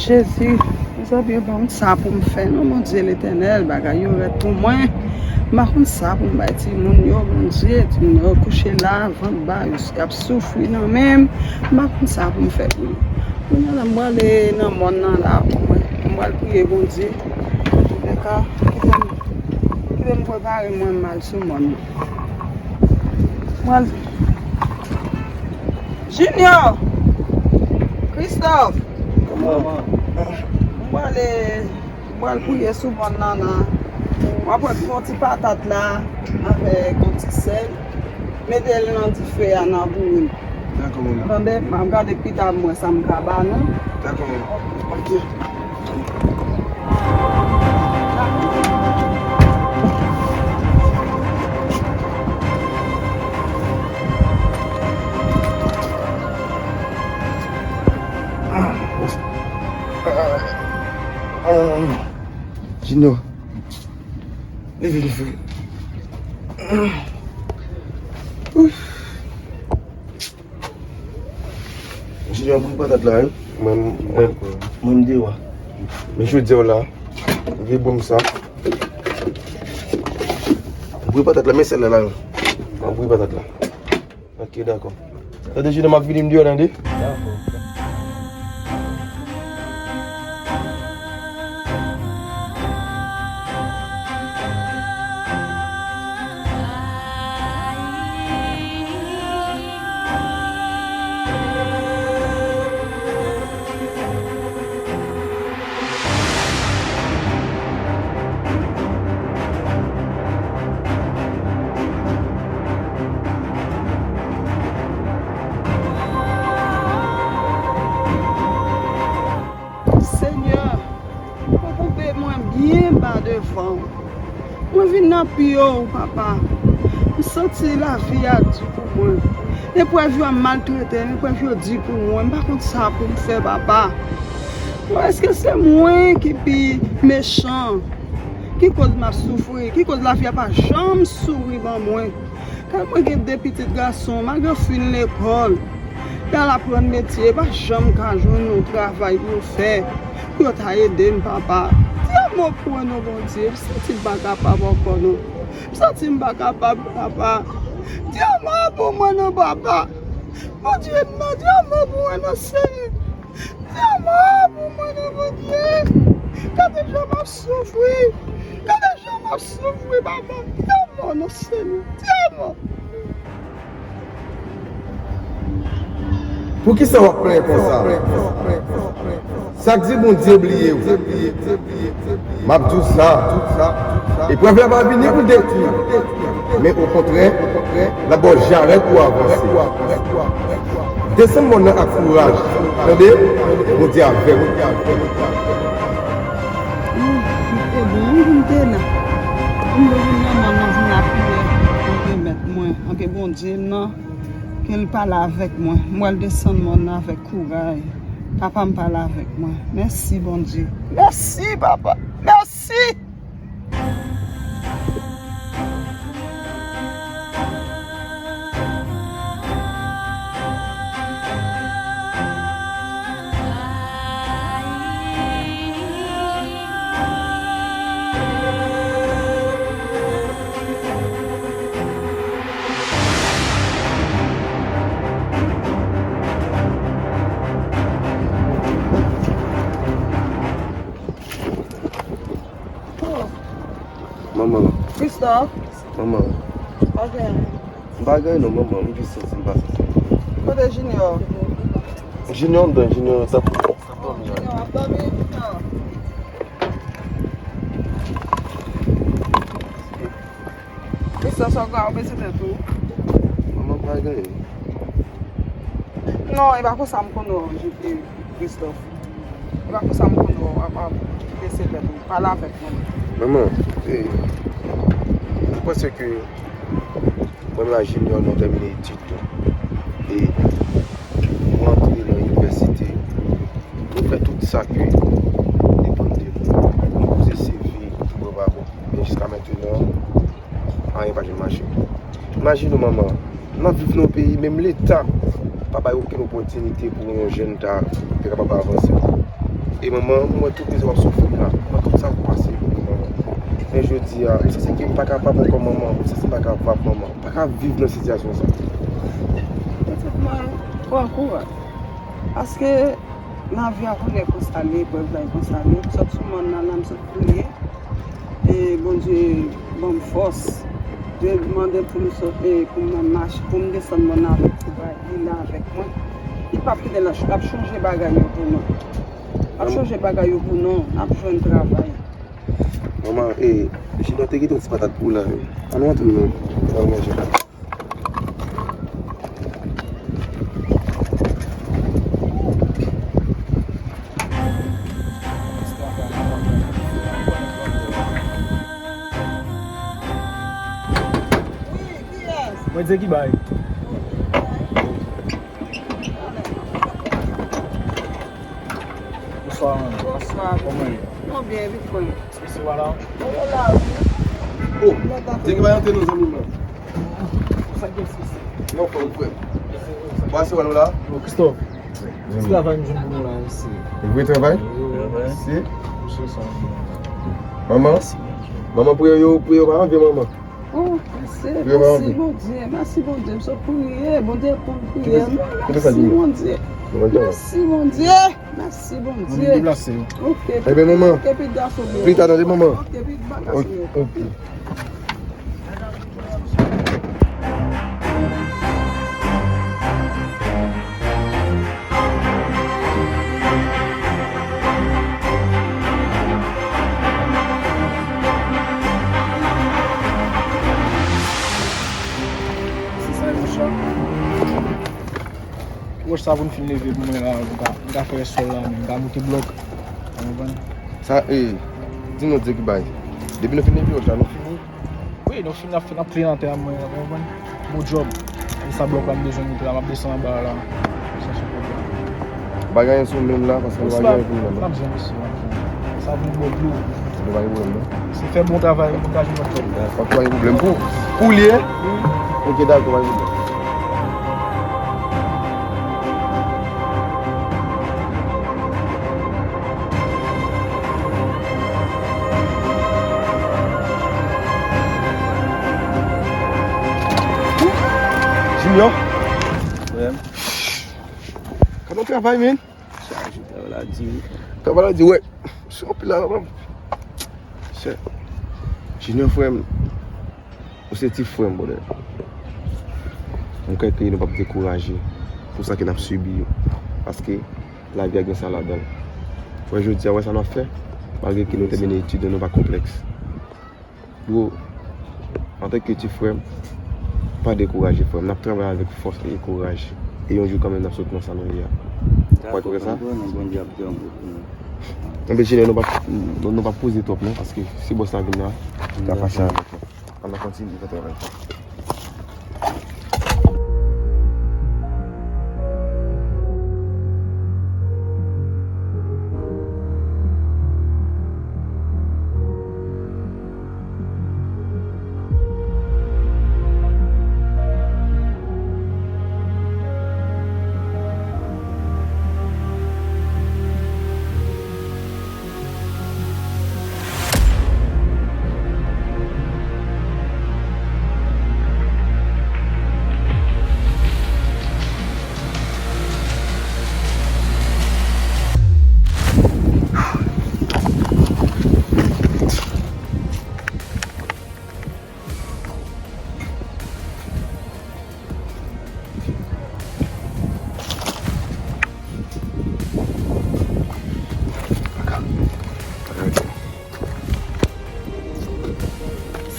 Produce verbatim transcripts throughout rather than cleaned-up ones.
Jezi, mezanmi, yo ban m sa pou m fè non, Bondye Letènèl, bagay yo rèd pou mwen. M pa konn sa pou m bay timoun yo, Bondye, timoun yo kouche la, vant ba yo, y ap soufri nan men m. M pa konn sa pou m fè pou yo. Kounye a la, m prale nan mòn nan la, mwen, m pral priye Bondye. Antouka, kite m, kite m prepare mwen, m al sou mòn nan. M pral Junior! Christophe! Kòman? M prale, m pral priye sou mòn nan, nan. M ap pran yon ti patat la, avèk yon ti sèl. Mete l nan dife a, nan bouyi l. Dakò, manman. Tande, m ap gade pita m wè sa m ka ba nou. Dakò, manman. Ok. Junior, leve, leve. Junior, bouyi patat la, wi. Mwen, mwen, mwen, m deyò a. Men jodi a w la, vye bon sa. Bouyi patat la, men sèl la, la, wi. Mwen bouyi patat la. Ok, dakò. Tande, Junior, m ap vini, m deyò, tande? Dakò. Senyè, ou kouvri mwen byen ba devan w. Mwen vin nan pye w, papa. M santi lavi a di pou mwen. Eprèv yo ap maltrete m, eprèv yo di pou mwen. M pa konn sa pou m fè, papa. Bon, èske se mwen ki pi mechan? Ki koz m ap soufri? Ki koz lavi a pa janm souri ban mwen? Kay mwen gen de pitit gason, malgre yo fin lekòl, y al aprann metye, pa janm ka jwenn yon travay pou yo fè, pou yo ta ede m, papa. Di yon mo pou mwen non, Bondye, m santi m pa kapab ankò non. M santi m pa kapab, papa. Di yon mo pou mwen non, papa. Bondye m nan, di yon mo pou mwen non, Senyè. Di yon mo pou mwen non, Bondye. Gade jan m ap soufri. Gade jan m ap soufri, papa. Di yon mo non, Senyè. Di yon mo. Poukisa w ap plenyen konsa? Sa k di Bondye bliye w? M ap di w sa, eprèv la pa vini pou detwi w, men okontrè, l ap ba w jarèt pou w avanse. Desann mòn nan ak kouraj, tande? Bondye avè w. Wi, m te bon, wi, m te la. M te vin nan mòn nan, vin apiye. Anke mèt mwen, anke Bondye m nan, ke l pale avèk mwen. M pral desann mòn nan avèk kouraj. Papa m pale avèk mwen. Mèsi, Bondye. Mèsi, papa. Mèsi. Manman. Christophe. Manman. Ok. M pa gen anyen non, manman. M jis santi m pa santi m byen. Kote Junior? Junior anndan, Junior t ap, t ap dòmi la. Junior ap dòmi? Ah. Christophe, sa w ka, w bese tèt ou? Manman, m pa gen anyen. Non, e pa konsa m konn wè w, Christophe. E pa konsa m konn wè w, w ap, w ap bese tèt ou. Pale avèk mwen. Manman, e, mwen panse ke mwen menm ak Junior, nou tèmine etid nou. E nou antre nan inivèsite. Nou fè tout sa ke depann de nou. Nou poze C V, tout bò pa bò. Men jiska mentenan, anyen pa janm mache. Imajine w, manman, n ap viv nan yon peyi, menm Leta pa bay okenn opòtinite pou yon jèn ta te kapab avanse. E manman, mwen wè tout mizè w ap soufri la. Mwen wè tout sa k pase pou ou, manman. Men jodi a, m santi ke m pa kapab ankò, manman. M santi m pa kapab, manman. M pa ka viv nan sitiyasyon sa. Pitit mwen, pran kouraj. Paske lavi a konnen konsa l ye, eprèv la e konsa l ye. M sot sou mòn nan la, m sot priye. E Bondye ban m fòs. Dye mande pou m sot, e pou m mache, pou m desann mòn nan avèk ti bagay, li la avèk mwen. Li p ap kite l, l ap chanje bagay yo pou nou. L ap chanje bagay yo pou nou, n ap jwenn travay. Manman, e, Junior te kite yon ti patat pou ou la, wi. Ann nou antre non, nou al manje. Mwen di ki bay. Bonswa, manmi. Bonswa. Kòman w ye? Mwen byen, epi frè m? Sisi wala. Mwen la, wi. Oh, di ki bay antre non, zanmi m lan. Sa gen sisi? Non, frè m, frè m. Bwa se wala la? Yo, Christophe. Ti travay m jwenn pou nou la, mesye. Ou vre travay? Wi, wi. Mesye. Mesye sa. Manman? Manman, priye yo, priye yo pa anvi, manman. Oh, mèsi, mèsi Bondye, mèsi Bondye, m sot priye, Bondye reponn priyè m, mèsi Bondye, mèsi Bondye, mèsi Bondye, mèsi Bondye. Ok, ok, pita tande manman. Ok, pita tande manman. Ok, pita tande manman. Ok. Wòch sa pou n fin leve pou mwen la, m ka, m ka fè sòl la, men m ka moute blòk. Ou konprann? Sa, e, di nou di ki bay. Depi nou fin leve wòch la, nou fini. Wi, nou fin ap, fin ap fè nan tè a mwen, ou konprann? Bon djòb. E sa blòk la m bezwen moute la, m ap desann anba a la. San se pwoblèm. Bagay sou menm la, paske nou pa gen pou nou la. N ap jwenn isi, n ap jwenn. Sa vin bò dlo. Nou pa gen pwoblèm, non? Se fè bon travay, moun ka jwenn lòt kòb. Dakò, pa gen pwoblèm. Pou, pou li ye? Wi. Ok, dakò, pa gen pwoblèm. Junior. Frè m. Kòman travay, men? Chaje, travay la di. Travay la di, wè. Se anpil la, papa. Chè. Junior, frè m. Ou se ti frè m, brother. M kwè ke nou p ap dekouraje pou sa ke n ap sibi yo. Paske lavi a gen sa ladan l. Wè, jodi a, wè sa n ap fè. Malgre ke nou tèmine etid nou, nou pa konplèks. Bro, antanke ti frè m, pa dekouraje, frè m. N ap travay avèk fòs e kouraj. E yon jou kanmenm, n ap sot nan sa nou ye a. Ou pa kwè sa? Bondye ap fè yon bout pou nou. Enben, Junior, nou p ap, nou, nou p ap poze twòp, non, paske si bòs la vin la, li ka fache avèk nou. Ann nou kontinye fè travay.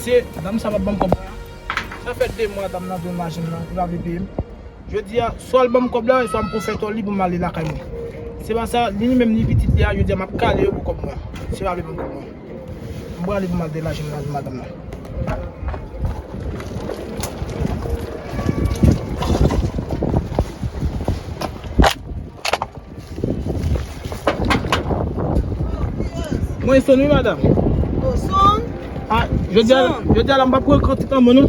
Se dam sa p ap ban m kòb la. Sa fè de mwa dam nan vin machin nan, li pa vle peye m. Jodi a, swa l ban m kòb la, swa m pran fè tò li pou m ale lakay mwen. Se pa sa, ni li menm ni pitit li a, jodi a m ap kale yo pou kòb mwen. Si yo pa vle ban m kòb mwen. M prale pou m al delaje m nan madanm nan. Mwen, Sonn, wi, madanm. Oh, Sonn? Ah, jodi a, jodi a la, m p ap pran kantik nan men nou.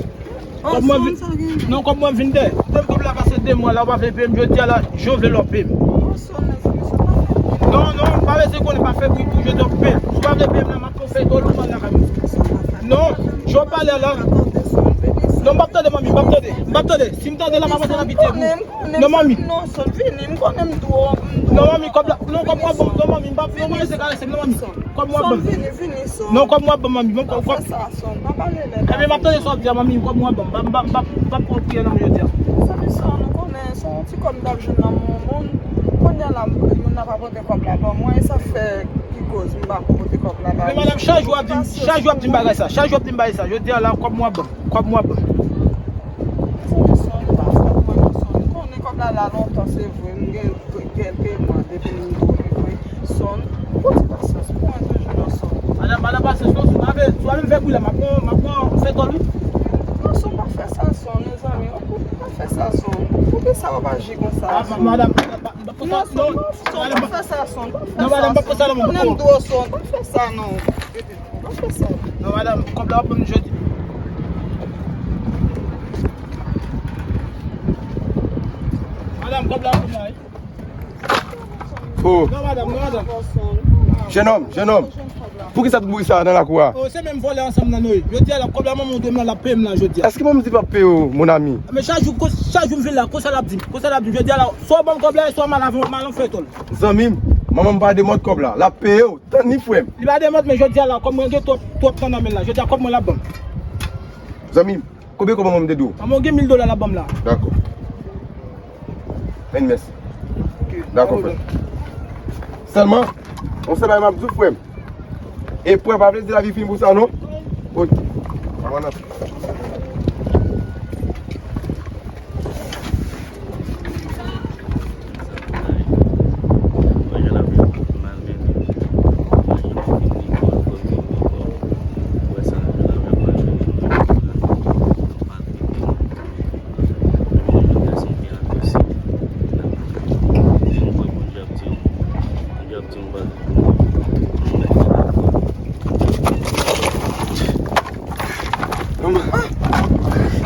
Oh, Sonn, sa gen? Non, kòb mwen vin dèyè. Depi kòb la pase de mwa la, ou pa vle peye m, jodi a la, jan w vle la, w peye m. Oh, Sonn, mezanmi, Sonn, pa fè m ri, Non, non, m pa bezwen konnen, pa fè bri pou jodi a, koupe. Si w pa vle peye m la, m ap fè tòl ou pran lakay mwen. Non, jan w pale a la. Non, m p ap tande, manmi, m p ap tande. M p ap tande. Si m tande la, m ap antre nan pite pou. Non, manmi. Non, Son, vini, m konnen m dwo. Non, manmi, kòb la. Non, kòb mwen bon. Non, manmi, m p ap, non, manmi, se karese m, non, manmi. Kòb mwen bon. Vini, vini, Son. Non, kòb mwen bon, manmi. Bon, kòb, kòb. Son, pa pale lè. Ebyen, m ap tande sa w ap di a, manmi, kòb mwen bon. M p ap, m p ap, m p ap, m p ap pran priyè nan men jodi a. Son, Son, nou konnen, se yon ti kòb m t ap jwenn nan men yon moun. Kounye a la, moun nan pa pote kòb la ban mwen, e sa fè ki koz m pa pote kòb la ba ou. Men madanm, chak jou w ap di m, chak jou w ap di m bagay sa, chak jou w ap di m bagay sa. Jodi a la, kòb mwen ap ban m, kòb mwen ap ban m. Son, Son, pa fè mwen non, Son. M konnen kòb la la lontan, se vre, m gen kèlke mwa depi m dwe mwen. Son, pou ti pasyans pou mwen toujou non, Son. Madanm, pa nan pasyans non, Son. Ape, sou ape m fè bri la, m ap pran, m ap pran fè tòl wi. Non, Son, pa fè sa, Son, mezanmi. Pa fè sa, Son. Poukisa w ap aji konsa, Son? Madanm, madanm, pa, pa, pa fè sa, non, Son, pa fè sa, Son. Pa fè sa, Son. Non, madanm, pa fè sa, non. Mwen menm dwo, Son. Pa fè sa, non. Pa fè sa. Non, madanm, kòb la w ap ban m jodi. Madanm, kòb la w ap ban m la, wi. Oh. Non, madanm, non, madanm. Jenòm, jenòm. Poukisa tout bri sa a nan lakou a? Oh, se menm vòlè ansanm nan nou ye. Jodi a la, kòb la manman w dwe m nan, l ap peye m nan jodi a. Èske manman m di l p ap peye w, mon ami? Men chak jou, chak jou m vin la, konsa l ap di m, konsa l ap di m. Jodi a la, swa w ban m kòb la, swa m al avè w, m al nan fè tòl. Zanmi m, manman m pa demòd kòb la, l ap peye w. Tann li, frè m. Li pa demòd, men jodi a la, kòb mwen gen twòp, twòp tan nan men l la. Jodi a, kòb mwen l ap ban m. Zanmi m, konbyen kòb manman m te dwe w? Manman w gen mil dola l ap ban m la. Dakò. Mèsi. Dakò, frè m. Sèlman, yon sèl bagay m ap di w, frè m. Eprèv pa vle di lavi fini pou sa, non. Ok. Manman.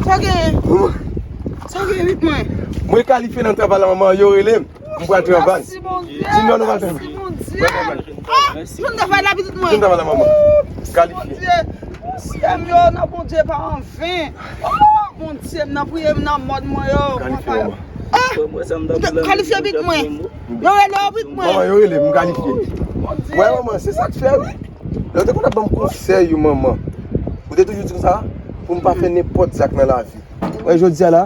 Sa w genyen? Manman. Sa w genyen, wi, mwen? Mwen kalifye nan travay la, manman, yo rele m. M pral travay. Mèsi, Bondye. Junior, nou pral travay. Mèsi, Bondye. Pral travay. Ah, jwenn travay la, pitit mwen. Jwenn travay la, manman. Kalifye. Bondye. Seyè m yo, nan Bondye pa anven. Oh, Bondye m nan, priye m nan mòn mwen yo. Kalifye, manman. Ah, kalifye, pitit mwen. Yo rele w, pitit mwen. Manman, yo rele m, m kalifye. Bondye. Wè, manman, se sa k fè, wi. Lè w te konn ap ban m konsèy yo, manman. Ou te toujou di m sa, pou m pa fè nenpòt zak nan lavi. Wè, jodi a la,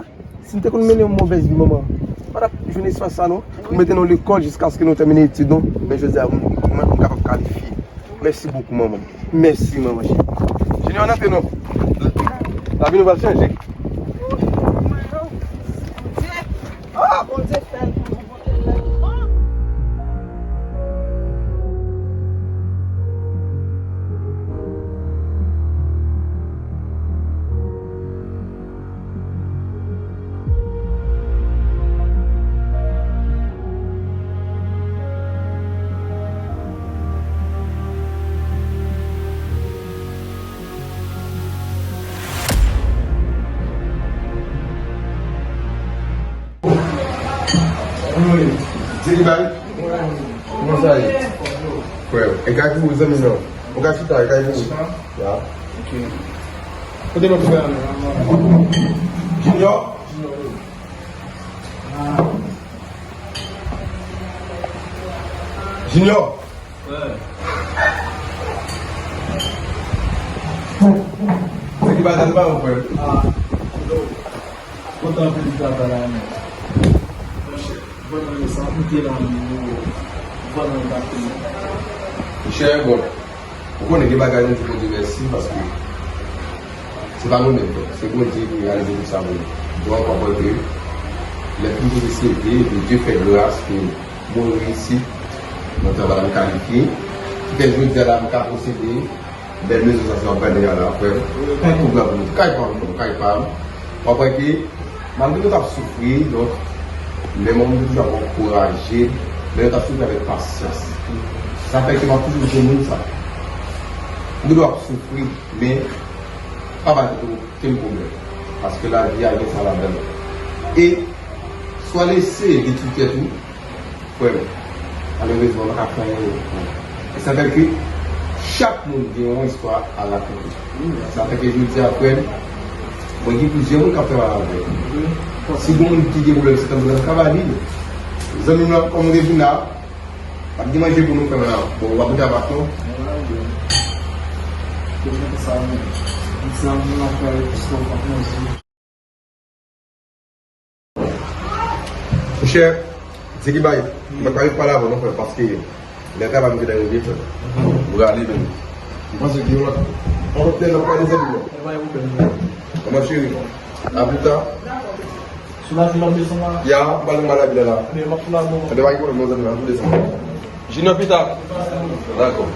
si m te konn mennen yon movèz vi, manman, m pa t ap jwenn espas sa, non. Ou mete nou lekòl jiskaske nou tèmine etid nou. Men jodi a, mwen, mwen, m kapab kalifye. Mèsi bokou, manman. Mèsi, manman cheri. Junior, antre non. Lavi nou pral chanje. Ah, Bondye fè l pou nou, Bondye fè l. Anmwey, di li bay. Kòman sa ye? Frè, e kay pou ou, zanmi m nan. Ou ka chita, e kay pou ou. Ya. Ok. Kote lòt frè a? Junior? Junior? Wè. Se ki bagay pa yon frè. Ah. Kontan anpil di travay la, men. Monchè, vrèman, yo sa moute la, men yo vrèman bate. Monchè, bon, ou konnen gen bagay nou di Bondye mèsi, paske se pa nou menm, se Bondye ki reyalize tout sa pou nou. Donk, w ap wè ke lè tout moun te sede, ke Dye fè gras, ke mwen reyisi nan travay la, m kalifye. Ki fè jodi a la, m ka posede bèl mezon sa, sa w ap gade a la, frè m. Kay kòb la pou nou, kay pa m, non, kay pa m. W ap wè ke, malgre nou t ap soufri, donk, men mwen, m te toujou ap ankouraje, men nou t ap soufri avèk pasyans. Sa fè ke m ap toujou di moun sa. M gen dwa ap soufri, men pa bay tèt ou okenn pwoblèm. Paske lavi a gen sa ladan l. E, swa lese detwi tèt ou, frè m, Malerezman, nou pa ka fè anyen. E sa fè ke chak moun gen yon istwa a rakonte. Sa fè ke jodi a, frè m, mwen gen plizyè moun k ap travay avè m. Si gen moun ki gen pwoblèm sante, m ka ba li. Zanmi m nan, kòm Regina, pa t gen manje pou nou, frè m, la. Bon, w ap goute avè nou. Monchè, di ki bay, mwen pa rive pale avè w non, frè, paske lè travay mwen gentan rive, frè. Mwen prale menm. Mwen panse ke yon lòt, yon lòt lè n ap pale, zanmi mwen. Kòman, cheri? A pita. Sou lavi la, m desann la. Ya, m pral nan lavi la la. Ebyen, m ap tou la, bon. Ebyen, pa gen pwoblèm non, zanmi, m ap tou desann. Junior, pita. Dakò.